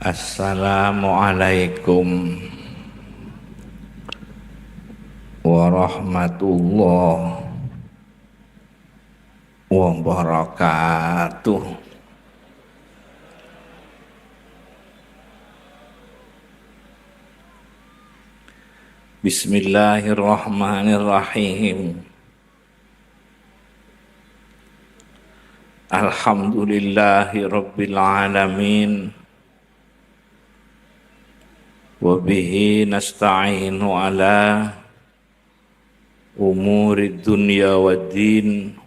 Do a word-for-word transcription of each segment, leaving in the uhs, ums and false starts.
Assalamualaikum warahmatullahi wabarakatuh. Bismillahirrahmanirrahim. Alhamdulillahi rabbil alamin. Wa bihi nasta'inu ala umuri dunya waddin.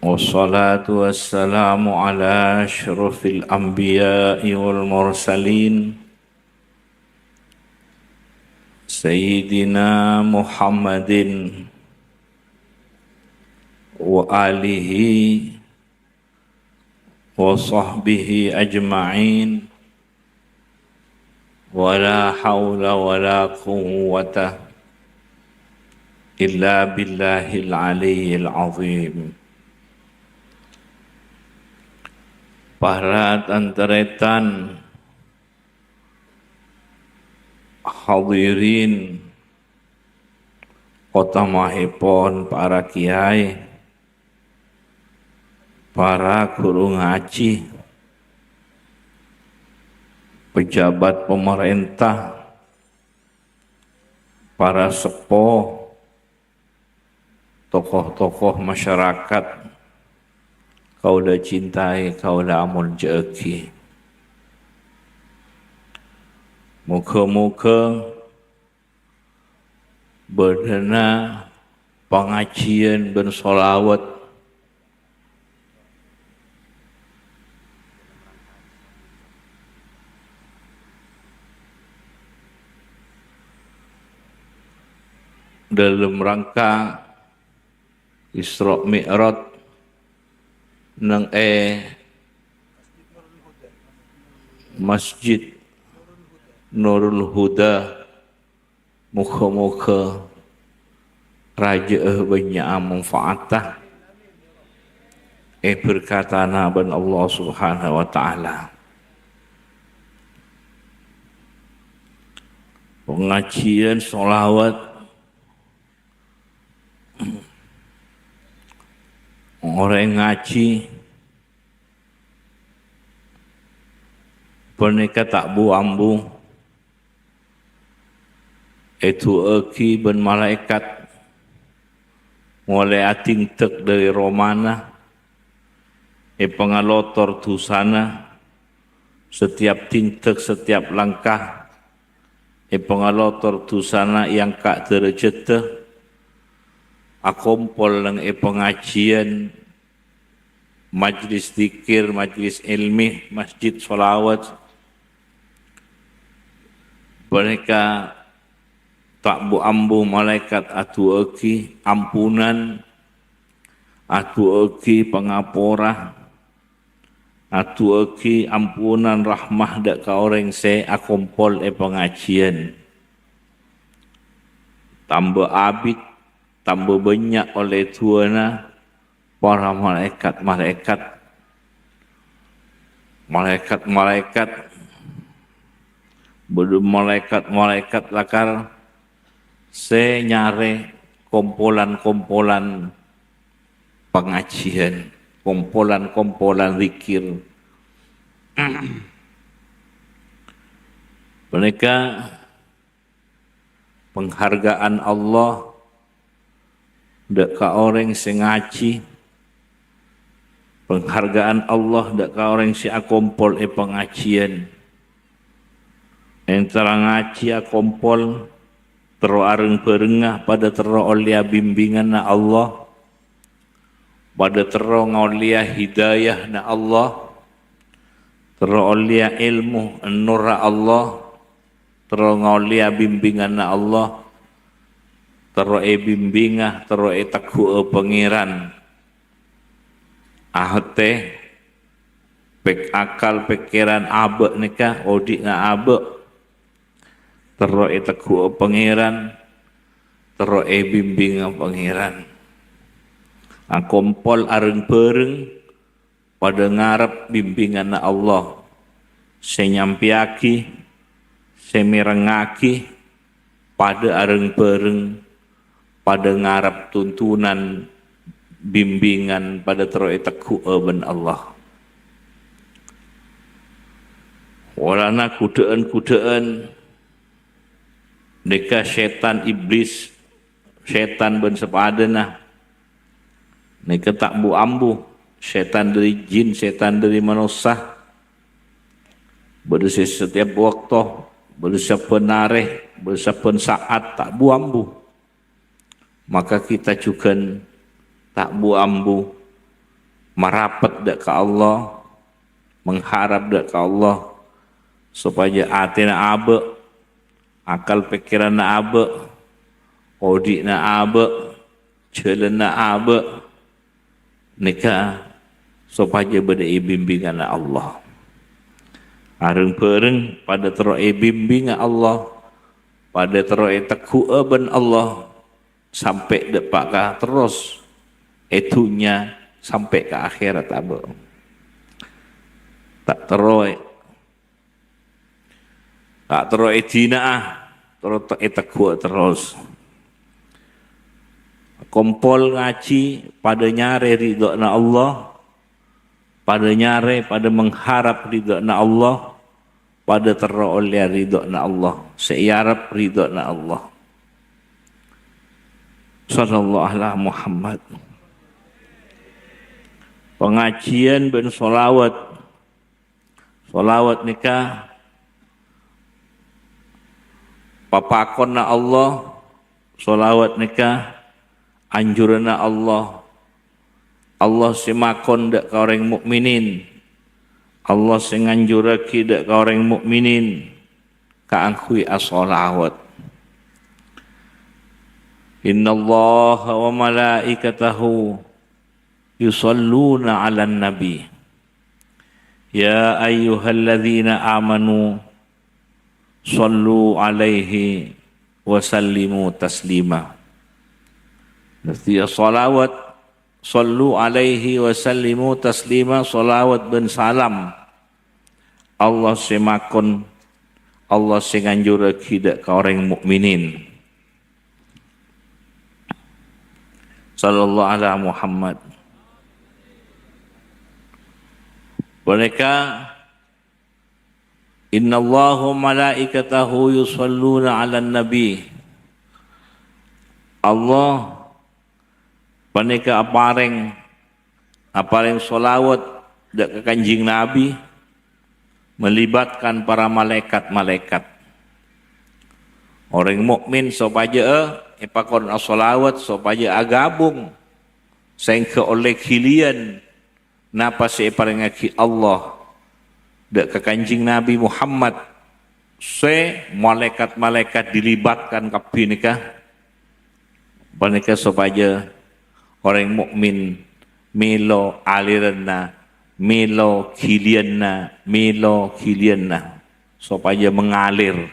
Wassalatu wassalamu ala asyrafil anbiya'i wal mursalin, Sayyidina Muhammadin wa alihi wa sahbihi ajma'in. Wa la haula wa la quwwata illa billahil aliyyil azim. Para tan-tarètan, hadirin, otamahèpon para kèyaè, para ghuru ngajhi, pejabat pemerintah, para seppo, tokoh-tokoh masyarakat, kaulâ cintai, kaulâ amolja'aghi. Moghâ-moghâ bâdâna pangajhiyân bân shalawat dâlem rangka Isra Mi'raj neng è Masjid Nurul Huda. Moghâ-moghâ rajâ'â bânnya' manfaatta èberkatana bân Allah Subhanahu wa Ta'ala. Pangajhiyân shalawat orèng ngajhi panèka ta' bu-ambu èdu'aaghi bân malaèkat molaè adingdek dâri romana, èpangalotor dusana, satèyap dingdek, satèyap langkah, èpangalotor dusana, èangka' dârâjhâddhâ, akompol neng è pangajhiyân, majlis dzikir, majlis èlmi, masjid shalawat. Panèka ta' bu-ambu malaèkat adu'aaghi ampunan, adu'aaghi pangapora, adu'aaghi ampunan rahmat dâ' ka orèng sè akompol è pangajhiyân. Tamba abit, tamba bânnya' ollè du'ana para malaèkat-malaèkat. Malaèkat-malaèkat, bâdâ malaèkat-malaèkat lakar sè nyarè kompolan-kompolan pangajhiyân, kompolan-kompolan dzikir. Panèka penghargaan Allah dâ' ka orèng sè ngajhi, penghargaan Allah dâ' ka orèng sè akompol è pangajhiyân. Èntara ngajhi akompol, terro areng-bhârengnga padâ terro ollèya bimbinganna Allah, padâ terro ngaollèya hidayahna Allah, terro ollèya èlmo nurra Allah, terro ngaollèya bimbinganna Allah, terro èbimbinga, terro ètegghu'â Pangèran. Ahâtè, pèk-, akal, pèkkèran abâ' nèka, odi'na abâ', terro ètegghu'â Pangèran, terro èbimbinga Pangèran. Akompol areng-bhâreng, padâ ngarep bimbinganna Allah, sè nyampèyaghi, sè mèrengngaghi, padâ areng-bhâreng, padâ ngarep tuntunan, bimbingan, padâ terro ètegghu'â bân Allah. Polana ghudhâ'ân-ghudhâ'ân nèka sètan iblis, sètan bân sapadâna nèka ta' bu-ambu, sètan dâri jin, sètan dâri manossa, bâdâ sè setiap bâkto, bâdâ sabbhân arè, bâdâ sabbhân sa'at ta' bu-ambu. Maka kita jhughân ta' bu-ambu marapet dâ' ka Allah, mengharap dâ' ka Allah, sopajâ atèna abâ', akal pèkkèranna abâ', odi'na abâ', jhâlânna abâ', nèka sopajâ bâdâ è bimbinganna Allah. Areng-bhâreng padâ terro èbimbinga Allah, padâ terro ètegghu'â bân Allah, sampè' dâpa' ka terros è dhunnya, sampè' ka akhèrat abâ'. Ta' terro è-, ta' terro èdina'a, terro te-, ètegghu'â terros. Kompol ngajhi, padâ nyarè ridhâna Allah, padâ nyarè, padâ mengharap ridhâna Allah, padâ terro ollèya ridhâna Allah, sè èarep ridhâna Allah. Sallallahu ala Muhammad. Pangajiyân bân sholawat. Sholawat nèka papakonna Allah, sholawat nèka anjuranna Allah. Allah sè makon dâ' ka orèng mu'minin. Allah sè nganjurraghi dâ' ka orèng mu'minin kaangghuy asholawat. "Innallaha wa malaikatahu yusholluna 'alan nabi. Ya ayyuhalladzina amanu shollu 'alaihi wa sallimu taslima." Dhâddhi, sholawat, "Shollu 'alaihi wa sallimu taslima", sholawat bân salam. Allah sè makon, Allah sè nganjurraghi dâ' ka orèng mu'minin. Sallallahu ala Muhammad. Panèka, "Innallaha wa malaikatahu yusholluna 'alan nabi." Allah panèka aparèng, aparèng sholawat dâ' ka Kanjeng Nabi, melibatkan para malaèkat-malaèkat. Orèng mu'min sopajâ èpakon asholawat, sopajâ aghâbung, saèngghâ ollè ghiliyân napa sè èparèngaghi Allah dâ' ka Kanjeng Nabi Muhammad, sè malaèkat-malaèkat dilibatkan kabbhi nèka, panèka sopajâ orèng mu'min mèlo alèranna, mèlo ghiliyânna, mèlo ghiliyânna, sopajâ mengalir.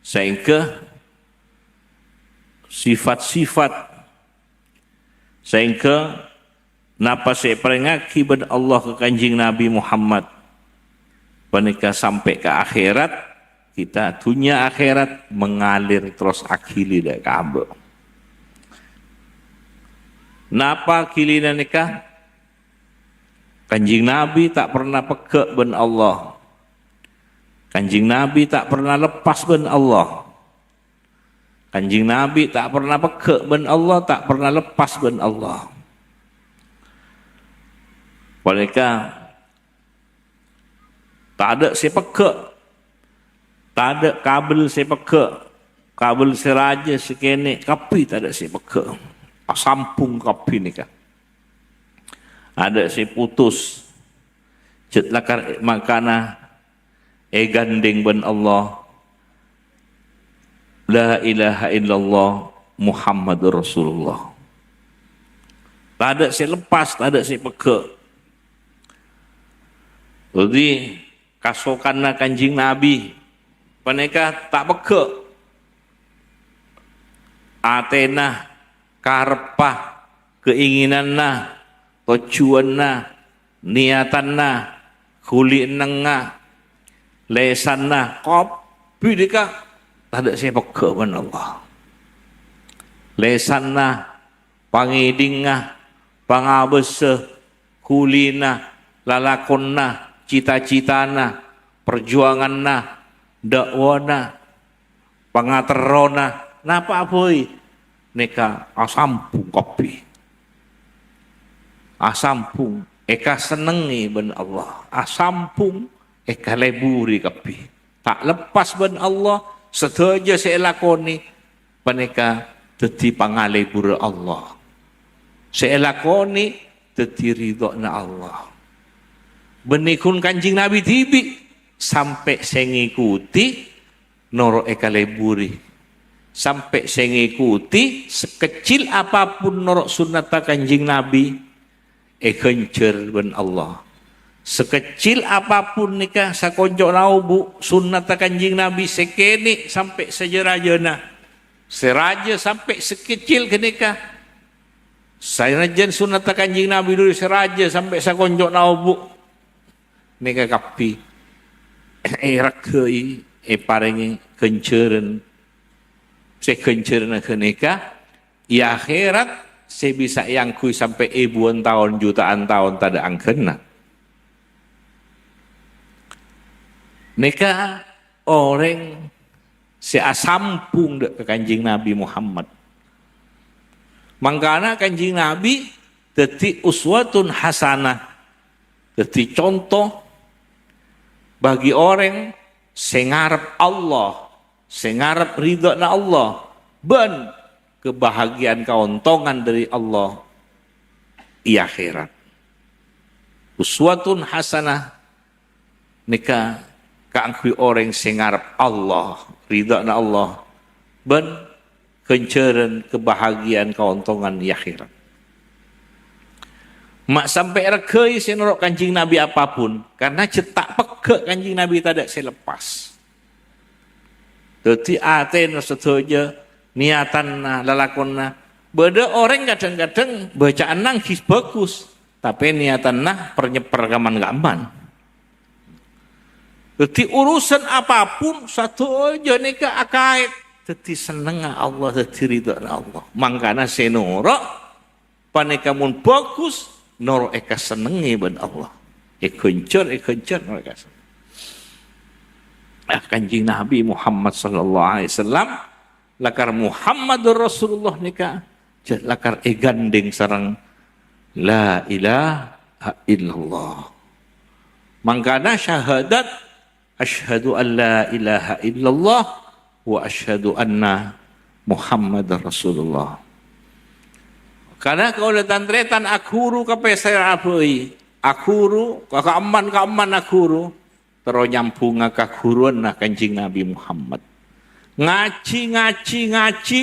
Saèngghâ sifat-sifat, saèngghâ napa sè èparèngaghi bân Allah ka Kanjeng Nabi Muhammad, panèka sampè' ka akhèrat, kita dhunnya akhèrat mengalir terros aghili dâ' ka abâ'. Napa ghilina nèka? Kanjeng Nabi ta' perna pegghâ' bân Allah. Kanjeng Nabi ta' perna leppas bân Allah. Kanjeng Nabi ta' perna pegghâ' bân Allah, ta' perna leppas bân Allah. Panèka tadâ' sè pegghâ', tadâ' kabel sè pegghâ', kabel sè rajâ sè kènè' kabbhi tadâ' sè pegghâ'. Asambhung kabbhi nèka. Tadâ' sè putus. Jhât lakar mangkana èghândhèng bân Allah. La ilaha illallah Muhammadur Rasulullah. Tadâ' sè leppas, tadâ' sè pegghâ'. Dhâddhi, kasokanna Kanjeng Nabi panèka ta' pegghâ'. Atèna, kareppa, keinginanna, tojjhuwânna, niyatanna, ghuli ennengnga, lèsanna, kabbhi dhika tadâ' sè pegghâ' bân Allah. Lèsanna, pangèdhingnga, pangabâssa, ghulina, lalakonna, cita-citana, parjuwanganna, da'wana, pangaterrona, napa'a bhâi, nèka asambhung kabbhi. Asambhung, èkasennengngè bân Allah. Asambhung, èkalèburè kabbhi. Ta' leppas bân Allah, sadhâjâ sè èlakonè panèka dhâddhi pangalèburrâ Allah. Sè èlakonè dhâddhi ridhâna Allah. Bânnè ghun Kanjeng Nabi dhibi', sampè' sè ngèkotè noro' èkalèburè. Sampè' sè ngèkotè sakejjhil apapun noro' sunnatta Kanjeng Nabi, èghânjhâr bân Allah. Sakejjhil apapun nèka sakonco'na obu' sunnatta Kanjeng Nabi sè kènè' sampè' sajâ-rajâna. Sè rajâ sampè' sakejjhil ghânèka. Sanajjhân sunnatta Kanjeng Nabi dhuli sè rajâ sampè' sakonco'na obu'. Nèka kabbhi èreghâi, èparèngè ghânjhârân. Sè ghânjhârânna ghânèka è akhèrat sè bisa èangghuy sampè' èbuwân taon, juta'an taon tadâ' angghânna. Nèka orèng sè asambhung dâ' ka Kanjeng Nabi Muhammad. Mangkana Kanjeng Nabi dhâddhi uswatun hasanah, dhâddhi conto bagi orèng sè ngarep Allah, sè ngarep ridhâna Allah, bân kabahagiaan kaontongan dâri Allah è akhèrat. Uswatun hasanah nèka kaangghuy orèng sè ngarep Allah, ridhâna Allah, bân ghânjhârân kabahagiaan kaontongan è akhèrat. Ma' sampè' reghâi sè noro' Kanjeng Nabi apapun, karna jhâ' ta' pegghâ' Kanjeng Nabi tadâ' sè leppas. Dhâddhi atèna sadhâjâ, niyatanna, lalakonna. Bâdâ orèng kadhâng-kadhâng bâca'anna ghi' bhâghus, tapè niyatanna per-nyèpper kaman-kaman. Dhâddhi urusan apapun sadhâjâ nèka akaèt dhâddhi sennengnga Allah, dhâddhi ridhâna Allah. Mangkana sè noro' panèka mon bhâghus, noro' èkasennengngè bân Allah. Èghânjhâr, èghânjhâr, noro' èkasennengngè. Ah, Kanjeng Nabi Muhammad sallallahu alaihi wasallam, lakar Muhammadur Rasulullah nèka, jhâ' lakar èghândhèng sareng la ilaha illallah. Mangkana syahadat, "Asyhadu an la ilaha illallah wa asyhadu anna Muhammadar Rasulullah." Karna kaulâ tan-tarètan aghuru ka pèssèra bhâi, aghuru ka ka'emman-ka'emman aghuru, terro nyambhungnga ka ghuruwanna Kanjeng Nabi Muhammad. Ngajhi, ngajhi, ngajhi,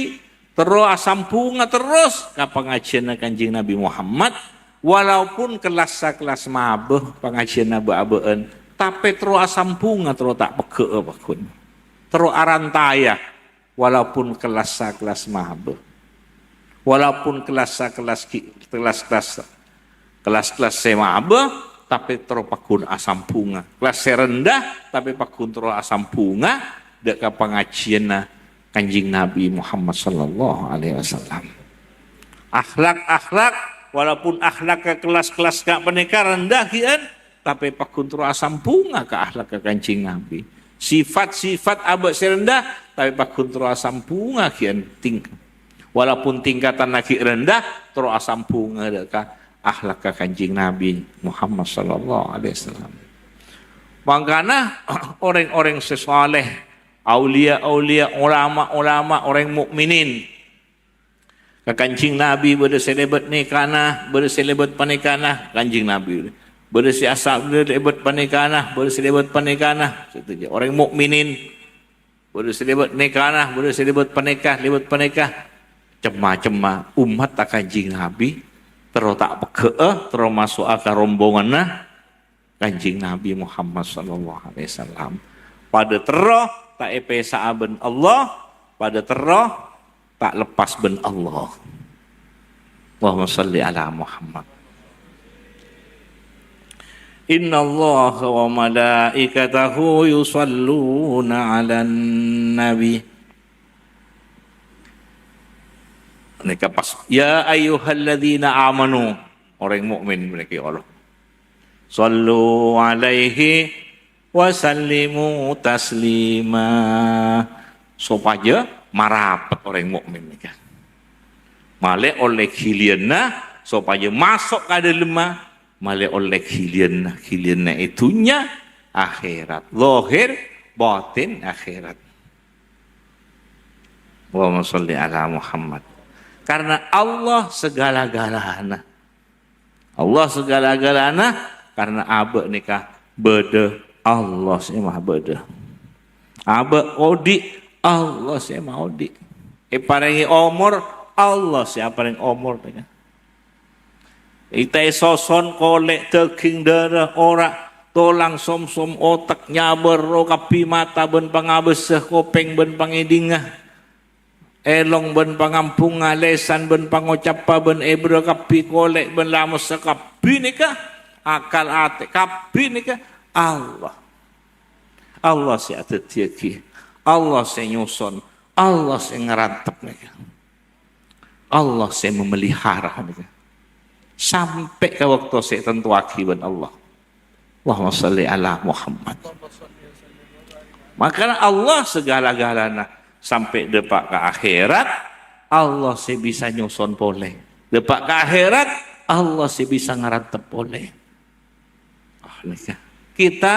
terro asambhungnga terros ka pangajhiyanna Kanjeng Nabi Muhammad, walaupun kellassa kellas mabâ, pangajhiyanna bâ'-abâ'ân, tapè terro asambhungnga, terro ta' pegghâ'â pagghun. Terro arantaya, walaupun kellassa kellas mabâ. Walaupun kellassa kellas ki-, kellas-kellas, kellas-kellas sè mabâ, tapè terro pagghun asambhungnga. Kellas sè rendah, tapè pagghun terro asambhungnga dâ' ka pangajhiyanna Kanjeng Nabi Muhammad sallallahu alaihi wasallam. Akhlak-akhlak, walaupun akhlak ka kellas-kellas ka panèka rendah ghi'an, tapè pagghun terro asambhungnga ka akhlak ka Kanjeng Nabi. Sifat-sifat abâ' sè rendah, tapè pagghun terro asambhungnga ghi'an ting-, walaupun tingkatanna ghi' rendah, terro asambhungnga dâ' ka akhlak ka Kanjeng Nabi Muhammad sallallahu alaihi wasallam. Mangkana, orèng-orèng sè saleh, auliya-auliya, ulama-ulama, orèng mukminin, ka Kanjeng Nabi bâdâ sè lèbât nèkana, bâdâ sè lèbât panèkana, Kanjeng Nabi. Bâdâ sè asa-, bâdâ lèbât panèkana, bâdâ sè lèbât panèkana. Orèng mukminin, bâdâ sè lèbât nèkana, bâdâ sè lèbât panèka, lèbât panèka. Cem-macemma ommatta Kanjeng Nabi, terro ta' pegghâ'â, terro maso'a ka rombonganna Kanjeng Nabi Muhammad sallallahu alaihi wasallam. Padâ terro ta' èpèsa'a bân Allah, padâ terro ta' leppas bân Allah. Allahumma shalli ala Muhammad. "Innallaha wa malaikatahu yusalluna 'alan nabi." Nèka pas, "Ya ayyuhalladzina amanu," orèng mukmin mriki Allah. "Shallu 'alaihi wa sallimu taslima." Sopajâ marapet orèng mukmin nèka. Malè ollè ghiliyânna, sopajâ maso' ka dâlemma, malè ollè ghiliyânna, ghiliyânna è dhunnya, akhèrat. Zahir, batin, akhèrat. Allahumma shalli ala Muhammad. Karena Allah segala-galana. Allah segala-galana, karena abâ' nèka bâdâ Allah sè maha bâdâ. Abâ' odi', Allah sè maha odi'. Èparèngè omor, Allah sè aparèng omor nèka. Èta èsoson kolè', dâging, dârâ, ora', tolang, somsom, otak, nyabâ, erroh kabbhi, mata bân pangabâssa, kopèng bân pangèdingnga, èlong bân pangambhungnga, lèsan bân pangocabbhâ bân èbârrâ kabbhi, kolè' bân lamossa kabbhi nèka, akal atè kabbhi nèka Allah. Allah sè adhâddhiyâghi, Allah sè nyoson, Allah sè ngarantep nèka. Allah sè memelihara nèka. Sampè' ka bâkto sè ètantowaghi bân Allah. Allahumma shalli ala Muhammad. Makana Allah segala-galana sampè' dâpa' ka akhèrat, Allah sè bisa nyoson polè. Dâpa' ka akhèrat, Allah sè bisa ngarantep polè. Ah, nèka. Kita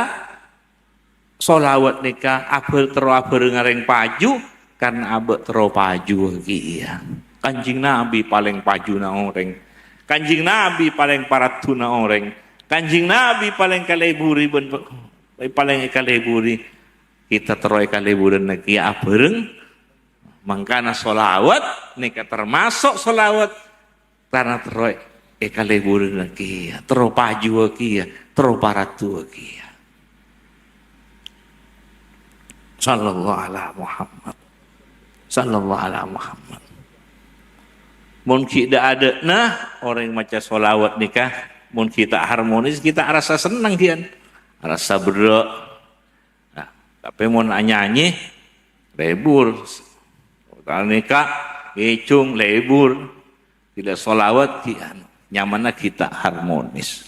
sholawat nèka abhâr-, terro abhâreng orèng paju, karna abâ' terro paju kèya. Kanjeng Nabi palèng pajuna orèng. Kanjeng Nabi palèng paraddhuna orèng. Kanjeng Nabi palèng èkalèburi bân pe-, palèng èkalèburi. Kita terro èkalèburâna kèya abhâreng. Mangkana sholawat nèka tamaso' sholawat karna terro èkalèburâna kèya, terro pajuwâ kèya, terro paraddhuwâ kèya. Sallallahu ala Muhammad. Sallallahu ala Muhammad. Mon ghi' dâ'-adâ'na orèng maca sholawat nèka, mon ghi' ta' harmonis, ghi' ta' arassa senneng, ghiyan. Arassa berrâ'. Nah, tapè mon anyanyè, lebur. Utawa nèka, ngèjhung, lebur. Ghi' la sholawat ghi' anu, nyamana ghi' ta' harmonis.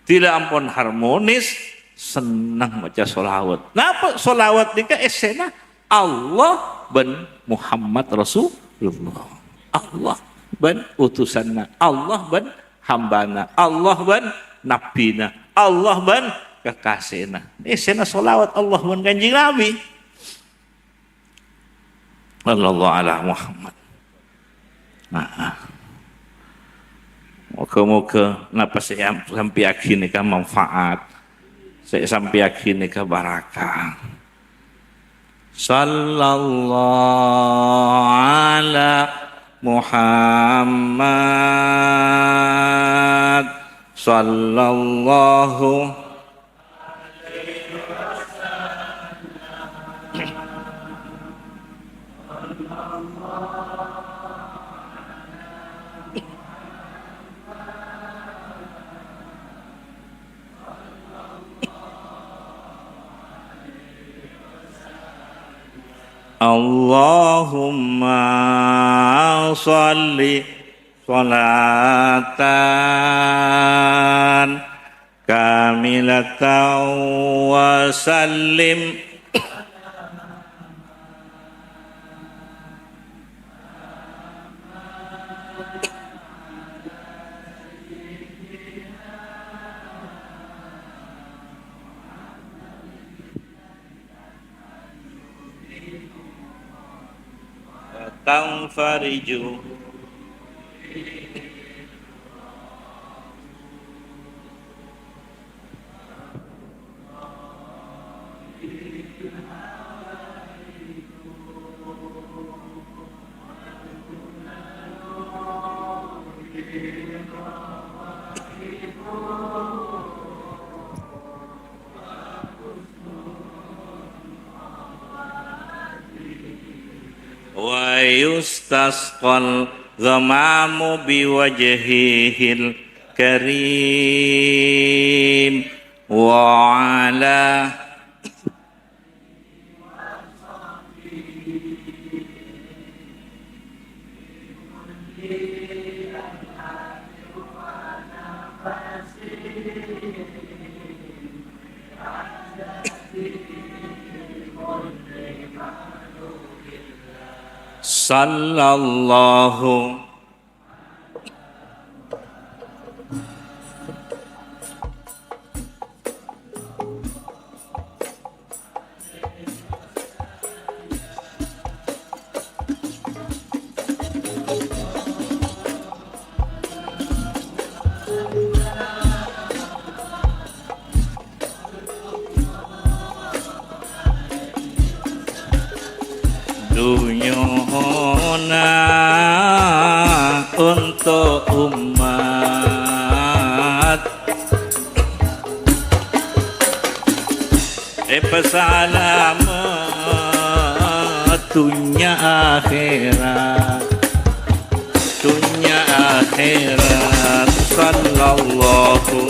Ghi' la ampon harmonis, senneng maca sholawat. Napa sholawat nèka èssèna? Allah bân Muhammad Rasulullah. Allah bân utusanna. Allah bân hambana. Allah bân nabbhina. Allah bân kekasèna. Èssèna sholawat Allah bân Kanjeng Nabi. Sallallahu ala Muhammad. Nah. Moga-moga napa sè am-, sampèyaghi nèka manfaat. Sè sampèyaghi nèka barakah. Sallallahu ala Muhammad. Sallallahu Allahumma shalli sholatan kamilatan wa sallim. Tanfariju. Wa yustasqal ghamamu biwajhihil كريم وعلى صلى الله. Dunyana untuk umat. Epasalamet dunnya akhirat. Dunnya akhirat. Sallallahu.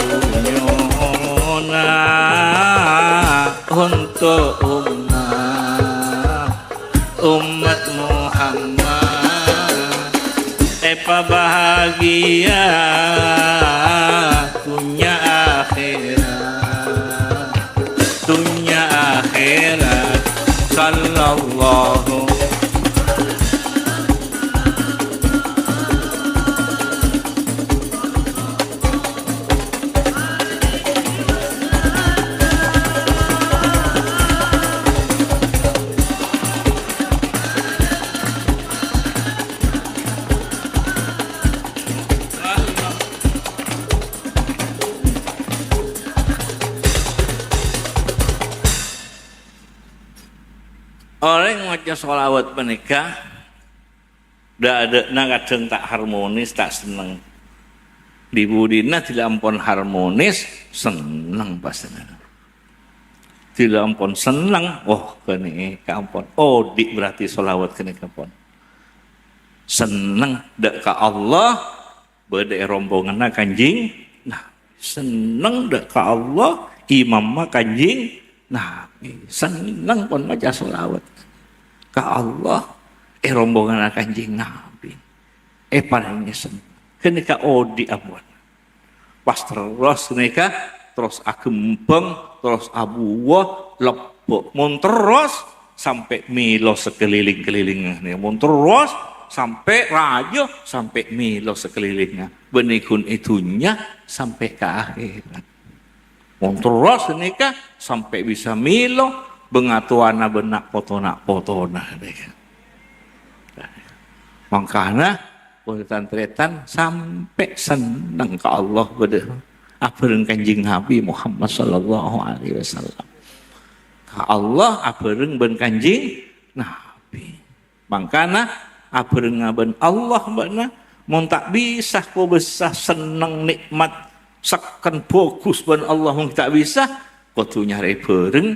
Dunyana untuk umat, umat Muhammad. Epabahagia dunnya akhirat, dunnya akhirat. Sallallahu. Orèng maca shalawat panèka, dâ'-adâ'na kadhâng ta' harmonis, ta' senneng. Di-budina dhila ampon harmonis, senneng pastèna. Dhila ampon senneng, oh, ghânèka ampon odi' berarti shalawat ghânèka ampon. Senneng dâ' ka Allah, bâdâ è rombonganna Kanjeng Nabi. Senneng dâ' ka Allah, imamma Kanjeng Nabi. Senneng pon maca shalawat ka Allah, è rombonganna Kanjeng Nabi. Èparèngè senneng. Ghânèka odi' ampon. Pas terros nèka, terros aghembhâng, terros abuwâ, lebbâ'. Mon terros, sampè' mèlo sakalèlèng-kalèlèngnga. Mon terros, sampè' rajâ, sampè' mèlo sakalèlèngnga. Bânnè ghun è dhunnya, sampè' ka akhèrat. Mon terros nèka, sampè' bisa mèlo bângatowana bân na'-potona, potona nèka. Mangkana, Pon tan-tarètan sampè' senneng ka Allah bâdâ abhâreng Kanjeng Nabi Muhammad sallallahu alaihi wasallam. Ka Allah abhâreng bân Kanjeng Nabi. Mangkana abhârengnga bân Allah bâ'na, mon ta' bisa kobâsa senneng nè'mat saken bhâghus bân Allah, mon ta' bisa, kodhu nyarè bhâreng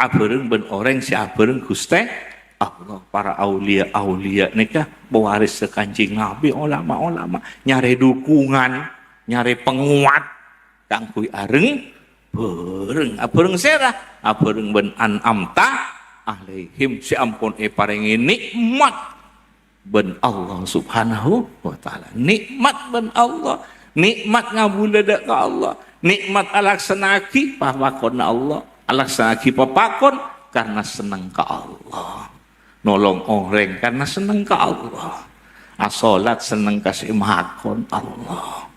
abhâreng bân orèng sè abhâreng Ghustè Allah. Para auliya-auliya nèka pewarissa Kanjeng Nabi, olama-olama nyarè dhukungan, nyarè panguwat kaangghuy areng-bhâreng. Abhâreng sèra? Abhâreng bân an'amta alaihim, sè ampon èparèngè nè'mat bân Allah Subhanahu wa Ta'ala. Nè'mat bân Allah, nè'mat ngabulâ dâ' ka Allah, nè'mat alaksana'aghi papakonna Allah, alaksana'aghi papakon karna senneng ka Allah. Nolong orèng karna senneng ka Allah. Asholat senneng ka sè makon Allah.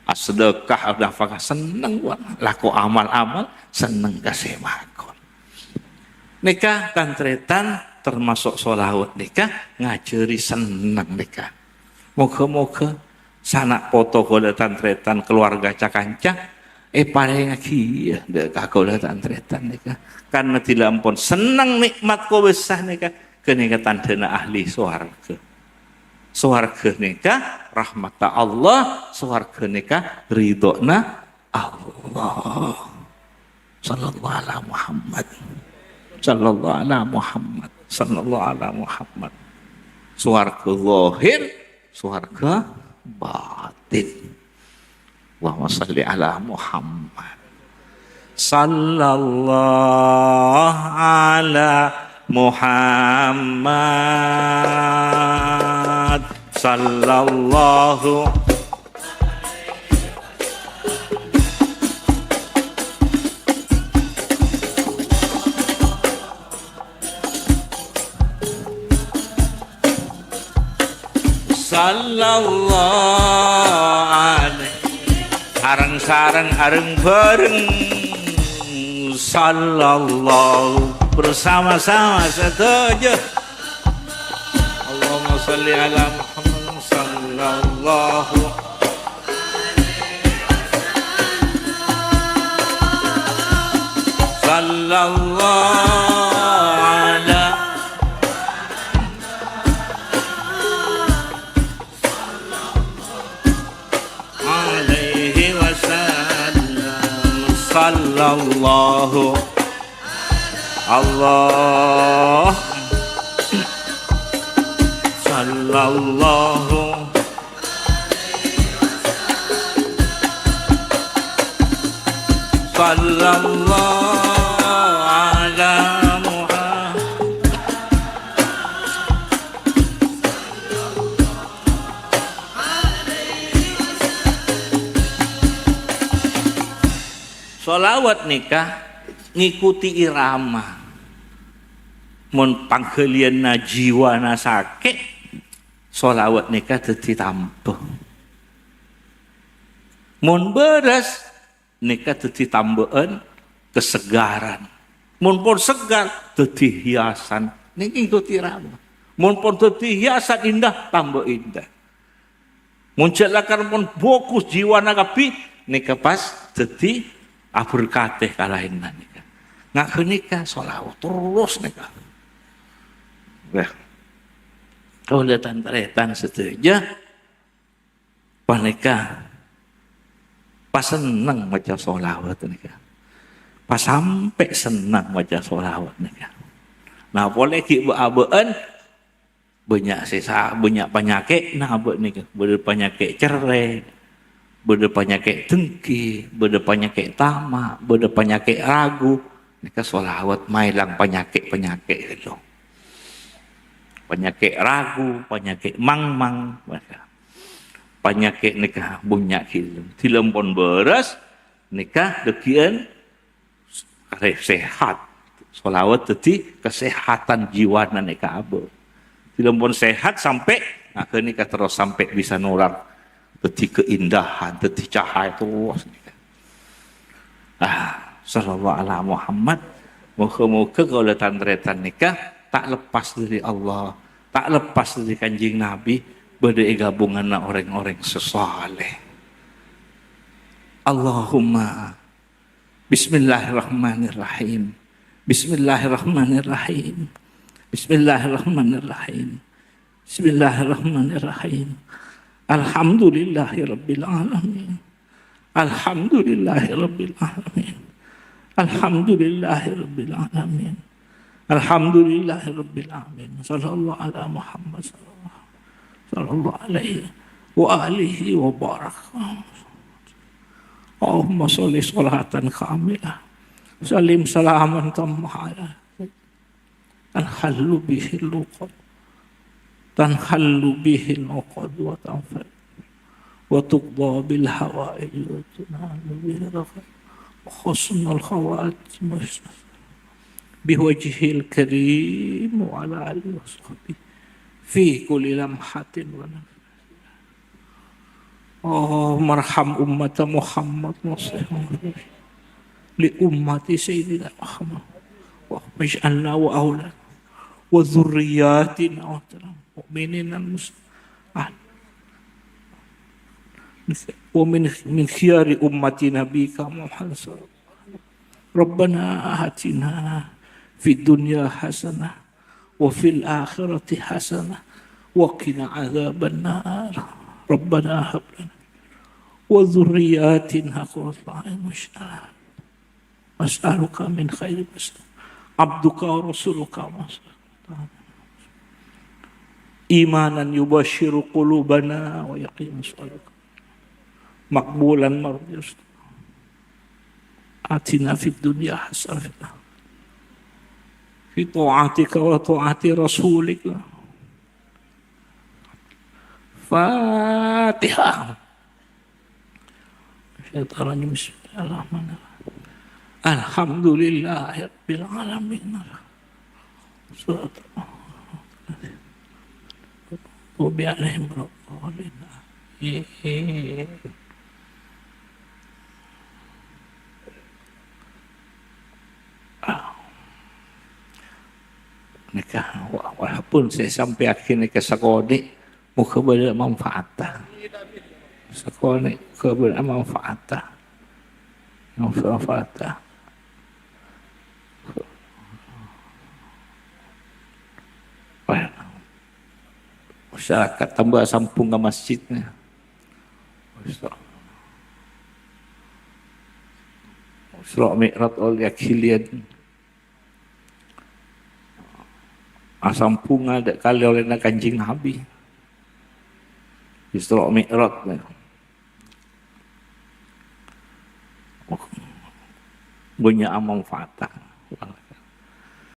Asadhekah, anafakah senneng, wa-, lako amal-amal senneng ka sè makon. Nèka, tan-tarètan, tamaso' sholawat nèka ngajhâri senneng nèka. Moghâ-moghâ sana' poto kaulâ, tan-tarètan, kalowarga ca-kanca èparèngaghi, ya, dâ' ka kaulâ tan-tarètan nèka. Karna dhila ampon senneng nè'mat kobâsa nèka, ghânèka tandhâna ahli sowarghâ. Sowarghâ nèka rahmatta Allah, sowarghâ nèka ridhâna Allah. Sallallahu ala Muhammad. Sallallahu ala Muhammad. Sallallahu ala Muhammad. Sowarghâ zahir, sowarghâ batin. Allahumma shalli ala Muhammad. Sallallahu ala Muhammad. Sallallahu Sallallahu alaihi. Areng-sareng, areng-bareng. Sallallahu. Bersama-sama sadhâjâ. Allahumma shalli ala Muhammad sallallahu. Sallallahu ala alaihi wasallam. Sallallahu Allah. Sallallahu. Sallallahu ala Muhammad. Shalawat nèka ngikuti irama. Mon pangghâliyânna jiwana sakè', shalawat nèka dhâddhi tambâ. Mon bârâs, nèka dhâddhi tambâ'ân kasegaran. Mon pon segar, dhâddhi hiasan. Nèka ngikuti irama. Mon pon dhâddhi hiasan indah, tambâ indah. Mon jhâ' lakar pon bhâghus jiwana kabbhi, nèka pas dhâddhi aberkadhi ka laènna nèka. Nga' ghânèka shalawat terros nèka. Wah. Kaulâ tan-tarètan sadhâjâ panèka pasenneng maca shalawat nèka. Pasampè' senneng maca shalawat nèka. Nah, polè ghi' bâ'-abâ'ân, bânnya' sè sa-, bânnya' panyakè'na abâ' nèka. Bâdâ panyakè' cerrè', bâdâ panyakè' dengghi, bâdâ panyakè' tama', bâdâ panyakè' ragu. Nèka shalawat maèlang panyakè'-panyakè' ghâllu. Panyakè' ragu, panyakè' mangmang, nèka. Panyakè' nèka bânnya' ghâllu. Dhilâ pon bârâs, nèka dhâggi'ân Arè sehat. Shalawat dhâddhi kasehatan jiwana nèka abâ'. Dhilâ pon sehat sampè', nah, ghânèka terros sampè' bisa nolar dhâddhi keindahan, dhâddhi cahaya terros nèka. Ah, sallallahu ala Muhammad. Moghâ-moghâ kaulâ tan-tarètan nèka ta' lepas dhâri Allah, ta' lepas dhâri Kanjeng Nabi, bâdâ è ghâbunganna orèng-orèng sè saleh. Allahumma Bismillahirrahmanirrahim. Bismillahirrahmanirrahim. Bismillahirrahmanirrahim. Bismillahirrahmanirrahim. Alhamdulillahirabbil alamin. Alhamdulillahirabbil alamin. Alhamdulillahirabbil alamin. Alhamdulillahirabbil alamin. Sallallahu ala Muhammad sallallahu, sallallahu alaihi wa alihi wa barak. Allahumma sholli sholatan kamilah. Sallim salaman tamma ala. Tanhallu bihil uqad. Tanhallu bihil uqad wa tanfa-, wa tuqda bil hawaij wa tunalu bihil raqaib. Wa husnul khawatim. Biwajhil karim wa ala alihi wa sahbihi. Fi kulli lamhatin wa nafas. Allahummarham ummata Muhammad wa sallim li ummati Sayyidina Muhammad. Wa ij'alna wa aulad wa dzurriyyatina wa mu'minina muslimin. ومن من خيار أمة نبيك محمد صلى الله عليه وسلم. ربنا آتنا في الدنيا حسنة وفي الآخرة حسنة وقنا عذاب النار. ربنا هب لنا وذرياتنا قرة أعين واجعلنا نسألك من خير ما سألك عبدك ورسولك محمد. إيمانا يبشر قلوبنا ويقينا نسألك مقبولا مرضيا. آتنا في الدنيا حسنة في طاعتك وطاعة رسولك. الفاتحة. الشيطان الرجيم. بسم الله الرحمن الرحيم. الحمد لله رب العالمين. صراط المغضوب عليهم ولا الضالين. آمين. Nèka, wa-, walaupun sè sampèyaghi nèka sakonè', moghâ bâdâ manfaatta. Sakonè', moghâ bâdâ manfaatta. Manfaatta. Wah, masyarakat tambâ sambhung ka masjidnya. Isra Mi'raj olle aghiliyan. Asambhungnga dâ' kalè ollèna Kanjeng Nabi. Isra Mi'raj. Bânnya' amanfaatan.